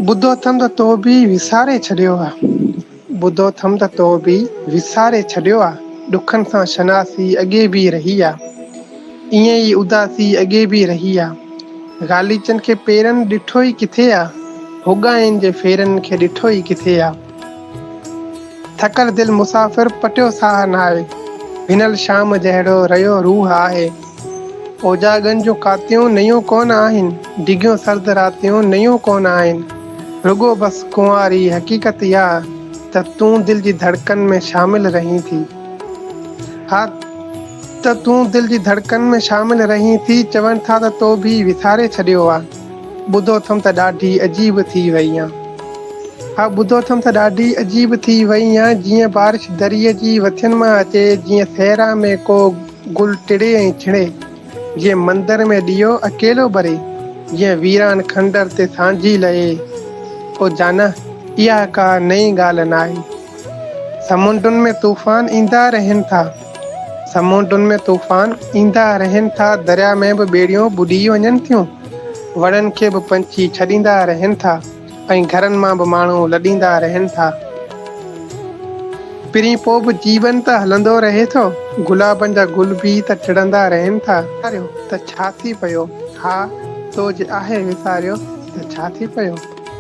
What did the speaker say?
ٻڌو اٿم ته تو به وساري ڇڏيو آ. ٻڌو اٿم ته تو به وساري ڇڏيو آ. ڏکن سان شناسي اڳي به رهي آ. ائين ئي اداسي اڳي به رهي آ. غاليچن کي پيرن ڏٺو ئي ڪٿي آ. هوڳائين جي ڦيرن کي ڏٺو ئي ڪٿي آ. ٿڪل دل مسافر پٽيو ساهه ناهي. ڀنل شام جهڙو رهيو روح آهي. اوجاڳن جون ڪاتيون نيون ڪونه آهن، ڊگهيون سرد راتيون نيون ڪونه آهن. رڳو بس ڪنواري حقيقت اها ته تون دل جي ڌڙڪن ۾ شامل رهين ٿي. ها ته تون دل جي ڌڙڪن ۾ شامل رهين ٿي، چون ٿا ته تو به وساري ڇڏيو آ. ٻڌو اٿم ته ڏاڍي عجيب ٿي وئي آن. ها ٻڌو اٿم ته ڏاڍي عجيب ٿي وئي آن، جيئن بارش دريء جي وٿين مان اچي، جيئن صحرا ۾ ڪو گل ٽڙي ۽ ڇڻي، جيئن مندر ۾ ڏيئو اڪيلو ٻري، جيئن ويران کنڊر تي سانجهي لهي. او جانا، اها ڪا نئين ڳالهه ناهي. سمنڊن ۾ طوفان ايندا رهن ٿا. سمنڊن ۾ طوفان ايندا رهن ٿا، درياء ۾ به ٻيڙيون ٻڏي وڃن ٿيون، وڻن کي به پنڇي ڇڏيندا رهن ٿا. ۽ گهرن مان به ماڻهو لڏيندا رهن ٿا. پرين پوء به جيون ته هلندو رهي ٿو. گلابن جا گل به ته ٽڙندا رهن ٿا. وساريو ته ڇا ٿي پيو؟ ها، تو جي آهي وساريو ته ڇا ٿي پيو؟